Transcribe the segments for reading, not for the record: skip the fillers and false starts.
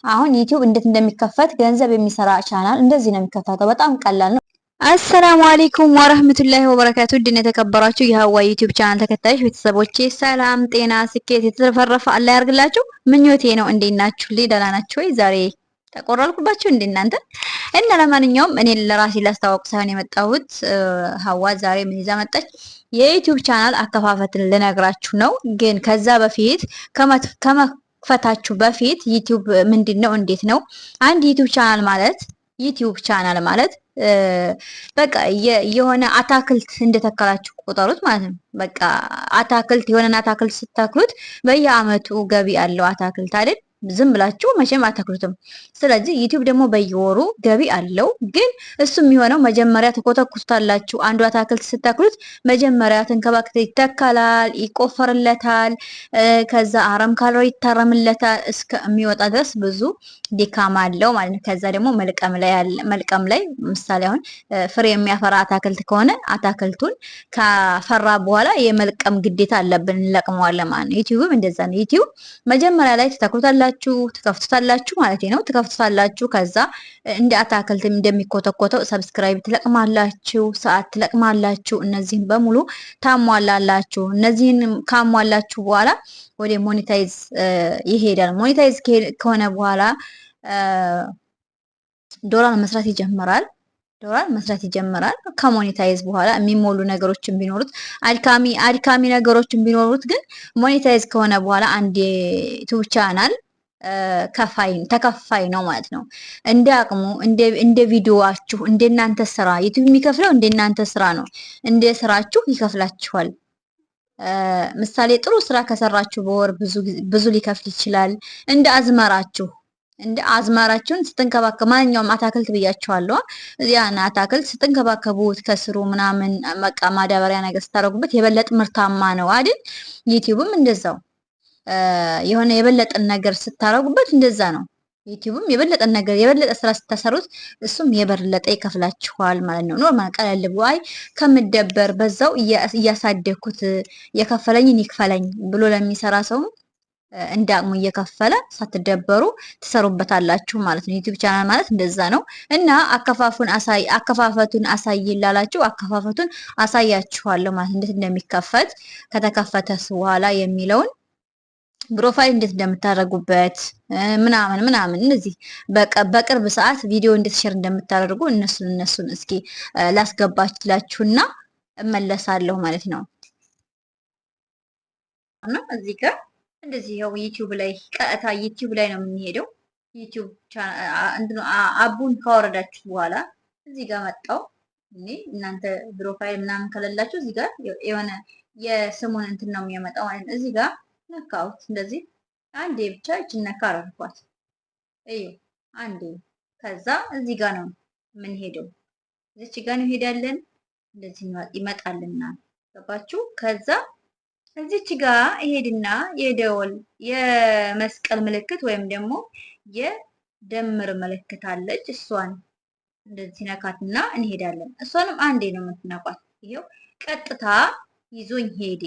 አሁን ዩቲዩብ እንዴት እንደሚከፈት፣ ገንዘብ የሚሰራ ቻናል እንደዚህ ነው የሚከፈተው። በጣም ቀላል ነው። السلام عليكم ورحمة الله وبركاته። ውድና የተከበራችሁ የሀዋ ዩቲዩብ ቻናል ተከታዮች ቤተሰቦቼ ሰላም፣ ጤና፣ ስኬት የተትረፈረፈ አላህ ያርግላችሁ ምኞቴ ነው። እንዴት ናችሁ? ደህና ናችሁ ወይ? ዛሬ ተቆራልኩባችሁ እንዴ እናንተ? እና ለማንኛውም እኔ ለራሴ ላስተዋውቅ ሳይሆን የመጣሁት፣ ሀዋ ዛሬ ምን ይዛ መጣች? የዩቲዩብ ቻናል አከፋፈትን ልነግራችሁ ነው። ግን ከዛ በፊት፣ ከመክፈታችሁ በፊት ዩቲዩብ ምንድን ነው? እንዴት ነው? አንድ ዩቲዩብ ቻናል ማለት በቃ የሆነ አታክልት እንደተከላችሁ ቁጠሩት ማለት ነው። በቃ አታክልት፣ የሆነን አታክልት ስተክሉት በየአመቱ ገቢ አለው አታክልት አይደል? ዝም ብላችሁ መቼም አታክሉትም። ስለዚህ ዩቲዩብ ደግሞ በየወሩ ገቢ አለው። ግን እሱ የሚሆነው መጀመሪያ ትኮተኩታላችሁ። አንዱ አታክልት ስተክሉት መጀመሪያ ተንከባክተ ይተከላል፣ ይቆፈርለታል። ከዛ አረም ካለው ይታረምለታል። እስከሚወጣ ድረስ ብዙ ድካም አለው ማለት ነው። ከዛ ደግሞ መልቀም ላይ ያለ፣ መልቀም ላይ ምሳሌ አሁን ፍሬ የሚያፈራ አታክልት ከሆነ አታክልቱን ካፈራ በኋላ የመልቀም ግዴታ አለብን፣ እንለቅመዋለን ማለት ነው። ዩቲዩብም እንደዛ ነው። ዩቲዩብ መጀመሪያ ላይ ትተክሉታላችሁ፣ ትከፍቱታላችሁ ማለት ነው። ትከፍቱታላችሁ። ከዛ እንደ አታክልት እንደሚኮተኮተው subscribe ትለቅማላችሁ፣ ሰዓት ትለቅማላችሁ። እነዚህን በሙሉ ታሟላላችሁ። እነዚህን ካሟላችሁ በኋላ ወደ monetize ይሄዳል። Monetize ከሆነ በኋላ ዶላር መስራት ይጀምራል። ዶላር መስራት ይጀምራል። ከ monetize በኋላ የሚሞሉ ነገሮችን ቢኖሩት፣ አድካሚ አድካሚ ነገሮችን ቢኖሩት፣ ግን monetize ከሆነ በኋላ አንድ ዩቲዩብ ቻናል ከፋይ ተከፋይ ነው ማለት ነው። እንደ አቅሙ፣ እንደ ቪዲዮዋችሁ፣ እንደ እናንተ ስራ። ዩቲዩብ የሚከፍለው እንደ እናንተ ስራ ነው። እንደ ስራችሁ ይከፍላችኋል። ምሳሌ ጥሩ ስራ ከሰራችሁ በወር ብዙ ብዙ ሊከፍል ይችላል። እንደ አዝመራችሁ፣ እንደ አዝመራችሁን ስትንከባከቡ፣ ማንኛውም አታክልት ብያችኋለሁ። ያን አታክልት ስትንከባከቡት፣ ከስሩ ምናምን በቃ ማዳበሪያ ነገር ስታደርጉበት የበለጠ ምርታማ ነው አይደል? ዩቲዩብም እንደዛው የሆነ የበለጠን ነገር ስታደርጉበት እንደዛ ነው። ዩቲዩብም የበለጠን ነገር፣ የበለጠ ስራ ስታሰሩት እሱም የበለጠ ይከፍላችኋል ማለት ነው። Normal ቀለል ብሎ አይ ከምደበር በዛው እያሳደግኩት የከፈለኝን ይክፈለኝ ብሎ ለሚሰራ ሰውም እንደ አቅሙ እየከፈለ ሳትደበሩ ትሰሩበታላችሁ ማለት ነው። ዩቲዩብ ቻናል ማለት እንደዛ ነው። እና አከፋፈቱን አሳይ ላላችሁ አከፋፈቱን አሳያችኋለሁ ማለት፣ እንዴት እንደሚከፈት፣ ከተከፈተስ በኋላ የሚለውን፣ profile እንዴት እንደምታደርጉበት ምናምን ምናምን፣ እነዚህ በቅርብ ሰዓት ቪዲዮ እንዴት share እንደምታደርጉ እነሱን እስኪ ላስገባችላችሁና እመለሳለሁ ማለት ነው። እና እዚህ ጋር እንደዚህ ያው ዩቲዩብ ላይ፣ ቀጥታ ዩቲዩብ ላይ ነው የምንሄደው። ዩቲዩብ እንትኑ app ኡን ካወረዳችሁ በኋላ እዚህ ጋር መጣው። እኔ እናንተ profile ምናምን ከሌላችሁ እዚህ ጋር የሆነ የስሙን እንትን ነው የሚያመጣው ማለት ነው። እዚህ ጋር ነካሁት፣ እንደዚህ አንዴ ብቻ ይችን ነካ አደረኳት። እዩ፣ አንዴ። ከዛ እዚህ ጋር ነው የምንሄደው። እዚች ጋር ነው እንሄዳለን። እንደዚህ ይመጣልና ገባችሁ? ከዛ እዚች ጋር እሄድና የደወል የመስቀል ምልክት ወይም ደግሞ የደምር ምልክት አለች። እሷን እንደዚህ ነካትና እንሄዳለን። እሷንም አንዴ ነው የምትነኳት። ይሄው ቀጥታ ይዞኝ ሄዴ።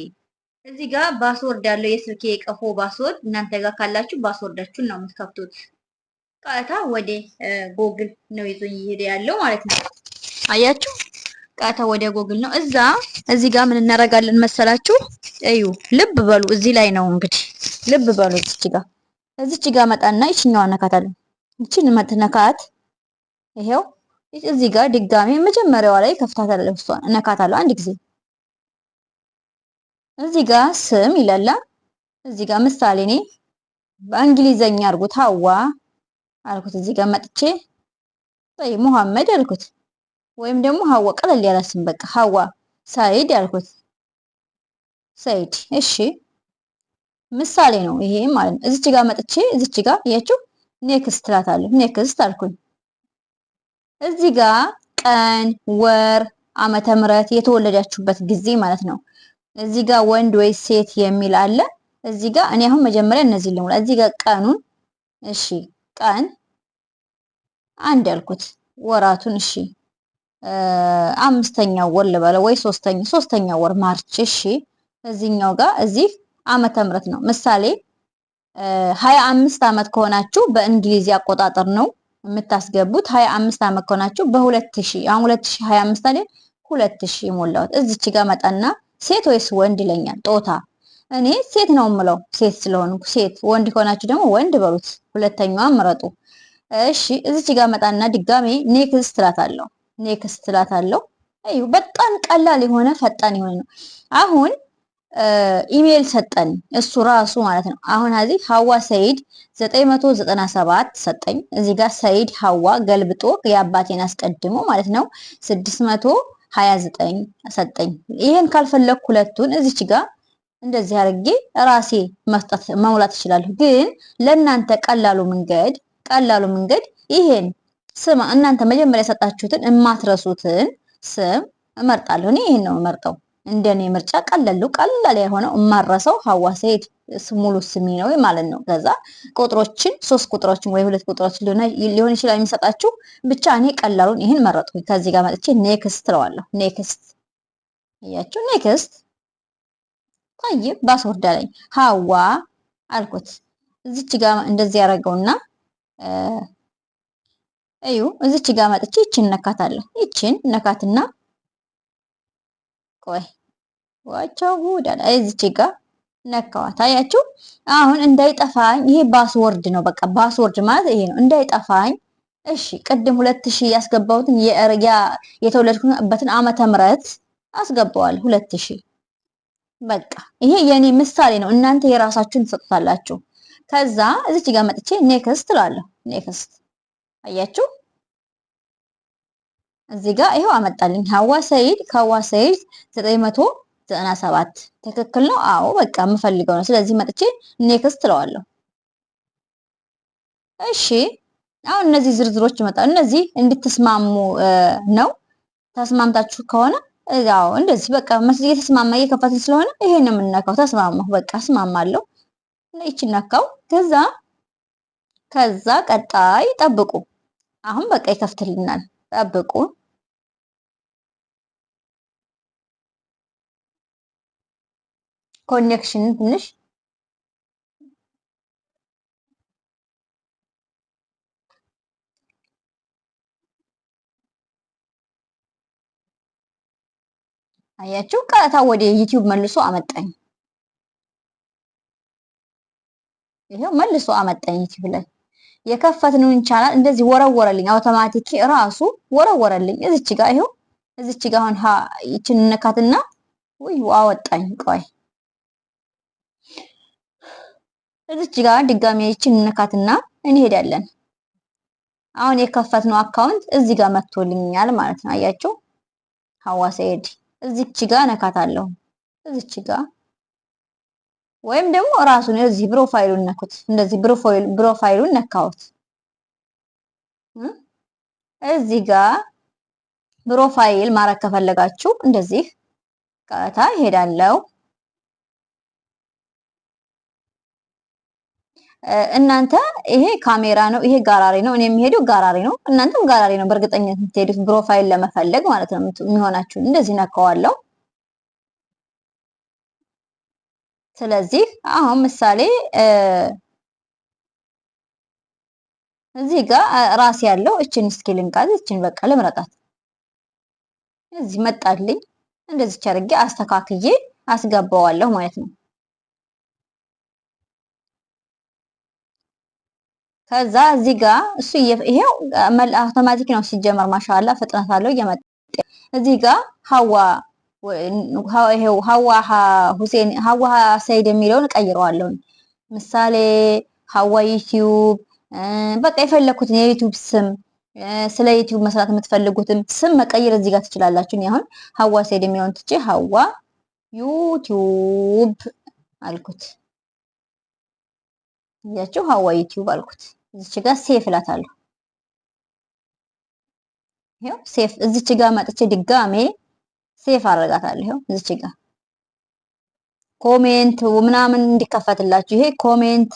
እዚህ ጋር password ያለው የስልኬ የቀፎ password፣ እናንተ ጋር ካላችሁ password ኣችሁን ነው የምትከፍቱት። ቀጥታ ወደ ጎግል ነው ይዞኝ እየሄደ ያለው ማለት ነው። አያችሁ፣ ቀጥታ ወደ ጎግል ነው። እዛ እዚህ ጋር ምን እናደርጋለን መሰላችሁ? እዩ፣ ልብ በሉ። እዚህ ላይ ነው እንግዲህ፣ ልብ በሉ። እዚች ጋር መጣና ይችኛዋን ነካታለሁ። ይችን መትነካት ይሄው እዚህ ጋር ድጋሜ መጀመሪያዋ ላይ ከፍታታለሁ። እሷን እነካታለሁ አንድ ጊዜ። እዚህ ጋር ስም ይላል። እዚህ ጋር ምሳሌ እኔ በእንግሊዘኛ አድርጉት፣ ሀዋ አልኩት። እዚህ ጋር መጥቼ ወይ ሙሐመድ አልኩት፣ ወይም ደግሞ ሀዋ፣ ቀለል ያለ ስም፣ በቃ ሀዋ ሳይድ አልኩት። ሰይድ፣ እሺ፣ ምሳሌ ነው ይሄ ማለት ነው። እዚች ጋር መጥቼ እዚች ጋር እያችሁ next እላታለሁ። Next አልኩኝ። እዚህ ጋር ቀን፣ ወር፣ ዓመተ ምህረት፣ የተወለዳችሁበት ጊዜ ማለት ነው። እዚህ ጋር ወንድ ወይ ሴት የሚል አለ። እዚህ ጋር እኔ አሁን መጀመሪያ እነዚህ ልሙላ። እዚህ ጋር ቀኑን፣ እሺ፣ ቀን 1 አልኩት። ወራቱን፣ እሺ፣ አምስተኛው ወር ልበለው ወይ ሶስተኛው ወር March። እሺ፣ እዚህኛው ጋር እዚህ ዓመተ ምህረት ነው። ምሳሌ 25 ዓመት ከሆናችሁ በእንግሊዝ አቆጣጠር ነው የምታስገቡት። 25 ዓመት ከሆናችሁ በ2000፣ አሁን 2025 አይደል? 2000 ሞላሁት። እዚች ጋር መጣና ሴት ወይስ ወንድ ይለኛል። ጾታ እኔ ሴት ነው የምለው፣ ሴት ስለሆንኩ ሴት። ወንድ ከሆናችሁ ደግሞ ወንድ በሉት። ሁለተኛዋን ምረጡ። እሺ፣ እዚች ጋር መጣና ድጋሜ next እላታለሁ። Next እላታለሁ። እዩ፣ በጣም ቀላል የሆነ፣ ፈጣን የሆነ ነው። አሁን ኢሜል ሰጠን እሱ ራሱ ማለት ነው። አሁን እዚህ ሀዋ ሰይድ 997 ሰጠኝ። እዚህ ጋር ሰይድ ሀዋ ገልብጦ የአባቴን አስቀድሞ ማለት ነው 629 ሰጠኝ። ይሄን ካልፈለግኩ ሁለቱን እዚች ጋር እንደዚህ አድርጌ ራሴ መስጠት መሙላት እችላለሁ። ግን ለእናንተ ቀላሉ መንገድ ይሄን ስም፣ እናንተ መጀመሪያ የሰጣችሁትን የማትረሱትን ስም እመርጣለሁ። እኔ ይሄን ነው የምመርጠው። እንደኔ ምርጫ ቀላል የሆነው የማረሰው ሀዋ ሰይድ ሙሉ ስሜ ነው ማለት ነው። ከዛ ቁጥሮችን፣ ሶስት ቁጥሮችን ወይ ሁለት ቁጥሮችን ሊሆን ይችላል የሚሰጣችሁ። ብቻ እኔ ቀላሉን ይህን መረጥኩኝ። ከዚህ ጋር መጥቼ next እለዋለሁ። Next እያችሁ next። طيب፣ password አለኝ። ሀዋ አልኩት። እዚች ጋር እንደዚህ ያደረገውና እዩ፣ እዚች ጋር መጥቼ ይችን እነካታለሁ። ይችን እነካትና ቆይ፣ ዋቸው ጉድ አለ። እዚች ጋር ነካዋት። አያችሁ፣ አሁን እንዳይጠፋኝ ይሄ password ነው። በቃ password ማለት ይሄ ነው። እንዳይጠፋኝ እሺ፣ ቅድም 2000 ያስገባሁትን የተወለድኩበትን ዓመተ ምህረት አስገባዋለሁ፣ 2000። በቃ ይሄ የኔ ምሳሌ ነው። እናንተ የራሳችሁን ትሰጡታላችሁ። ከዛ እዚች ጋር መጥቼ next እላለሁ። Next፣ አያችሁ፣ እዚህ ጋር ይሄው አመጣልኝ ሀዋ ሰይድ፣ ከሀዋ ሰይድ 997 ትክክል ነው። አዎ፣ በቃ የምፈልገው ነው። ስለዚህ መጥቼ next እለዋለሁ። እሺ፣ አሁን እነዚህ ዝርዝሮች ይመጣሉ። እነዚህ እንድትስማሙ ነው። ተስማምታችሁ ከሆነ ያው እንደዚህ በቃ እየተስማማ እየከፈትን ስለሆነ ይሄን ነው የምንነካው። ተስማማሁ፣ በቃ እስማማለሁ። ይቺ ነካው። ከዛ ቀጣይ ጠብቁ። አሁን በቃ ይከፍትልናል። ጠብቁ። Connection ትንሽ። አያችሁ፣ ቀጥታ ወደ ዩቲዩብ መልሶ አመጣኝ። ይሄው መልሶ አመጣኝ። ዩቲዩብ ላይ የከፈትነውን ቻናል እንደዚህ ወረወረልኝ። አውቶማቲክ ራሱ ወረወረልኝ። እዚች ጋር ይሄው፣ እዚች ጋር አሁን ይችን ነካትና ውይ አወጣኝ። ቆይ፣ እዚች ጋር ድጋሚ ይችን ነካትና እንሄዳለን። አሁን የከፈትነው account እዚህ ጋር መጥቶልኛል ማለት ነው። አያችሁ፣ ሀዋ ሰይድ እዚች ጋር ነካታለሁ። እዚች ጋር ወይም ደግሞ ራሱን እዚህ profile ኡን ነኩት። እንደዚህ profile ኡን ነካሁት። እዚህ ጋር profile ማድረግ ከፈለጋችሁ እንደዚህ ቀጥታ ይሄዳለው። እናንተ ይሄ ካሜራ ነው፣ ይሄ ጋራሪ ነው። እኔ የምሄደው ጋራሪ ነው፣ እናንተም ጋራሪ ነው በእርግጠኝነት የምትሄዱት profile ለመፈለግ ማለት ነው የሚሆናችሁ። እንደዚህ ነካዋለሁ። ስለዚህ አሁን ምሳሌ እዚህ ጋር ራስ ያለው እችን እስኪ ልንካት፣ እችን በቃ ልምረጣት። እዚህ መጣልኝ። እንደዚህ አድርጌ አስተካክዬ አስገባዋለሁ ማለት ነው። ከዛ እዚህ ጋር እሱ ይሄው አውቶማቲክ ነው ሲጀመር፣ ማሻአላ ፍጥነት አለው እየመጣ። እዚህ ጋር ሀዋ፣ ይሄው ሀዋ ሁሴን፣ ሀዋ ሰይድ የሚለውን እቀይረዋለሁ። ምሳሌ ሀዋ ዩቲዩብ፣ በቃ የፈለኩትን የዩቲዩብ ስም፣ ስለ ዩቲዩብ መስራት የምትፈልጉትም ስም መቀየር እዚህ ጋር ትችላላችሁ። እኔ አሁን ሀዋ ሰይድ የሚለውን ትቼ ሀዋ ዩቲዩብ አልኩት። እያችሁ ሀዋ ዩቲዩብ አልኩት። እዚች ጋር save እላታለሁ። ይሄው save። እዚች ጋር መጥቼ ድጋሜ save አደርጋታለሁ። ይሄው እዚች ጋር comment ምናምን እንዲከፈትላችሁ ይሄ comment፣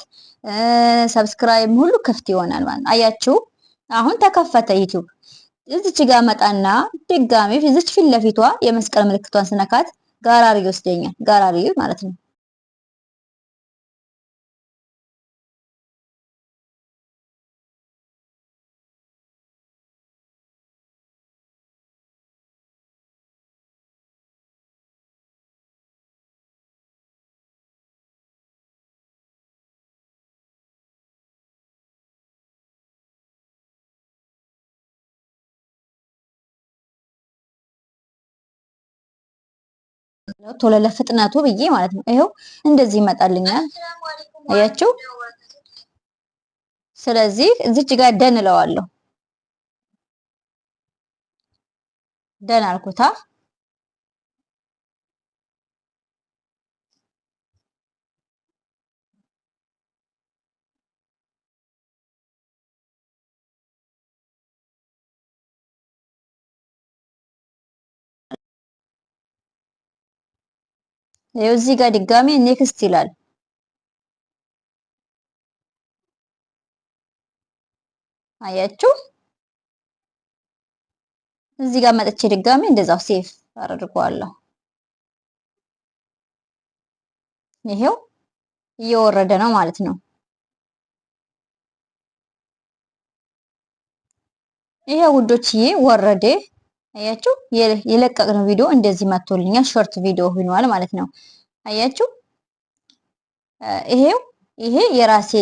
subscribe ሁሉ ክፍት ይሆናል ማለት ነው። አያችሁ፣ አሁን ተከፈተ ዩቲዩብ። እዚች ጋር መጣና ድጋሜ እዚች ፊት ለፊቷ የመስቀል ምልክቷን ስነካት ጋራሪ ይወስደኛል። ጋራሪ ማለት ነው። ቶሎ ለፍጥነቱ ብዬ ማለት ነው። ይኸው እንደዚህ ይመጣልኛል። አያችሁ? ስለዚህ እዚች ጋር done እለዋለሁ። Done አልኩታ። ይኸው እዚህ ጋር ድጋሜ next ይላል። አያችሁ? እዚህ ጋር መጥቼ ድጋሜ እንደዛው save አደርገዋለሁ። ይሄው እየወረደ ነው ማለት ነው። ይሄ ውዶችዬ ወረደ። አያችሁ? የለቀቅነው ቪዲዮ እንደዚህ መጥቶልኛል። Short video ሆኗል ማለት ነው። አያችሁ? ይሄው ይሄ የራሴ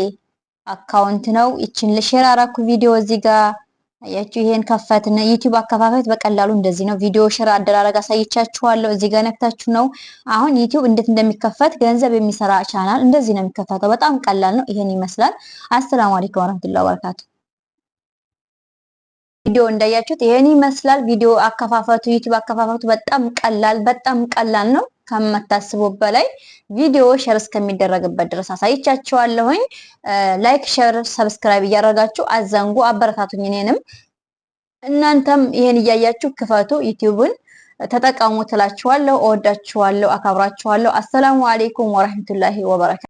account ነው። ይችን ለ share አራኩ ቪዲዮ እዚህ ጋር አያችሁ። ይሄን ከፈትን። ዩቲዩብ አከፋፈት በቀላሉ እንደዚህ ነው። ቪዲዮ share አደራረግ አሳይቻችኋለሁ። እዚህ ጋር ነክታችሁ ነው አሁን ዩቲዩብ እንዴት እንደሚከፈት ገንዘብ የሚሰራ ቻናል እንደዚህ ነው የሚከፈተው። በጣም ቀላል ነው። ይሄን ይመስላል። السلام عليكم ورحمة الله وبركاته። ቪዲዮ እንዳያችሁት ይሄን ይመስላል። ቪዲዮ አከፋፈቱ ዩቲዩብ አከፋፈቱ በጣም ቀላል በጣም ቀላል ነው ከምታስቡት በላይ። ቪዲዮ share እስከሚደረግበት ድረስ አሳይቻችኋለሁኝ። Like፣ share፣ subscribe እያደረጋችሁ አዘንጉ፣ አበረታቱኝ እኔንም እናንተም ይሄን እያያችሁ ክፈቱ፣ ዩቲዩብን ተጠቀሙ ትላችኋለሁ። እወዳችኋለሁ፣ አከብራችኋለሁ። السلام عليكم ورحمة الله وبركاته።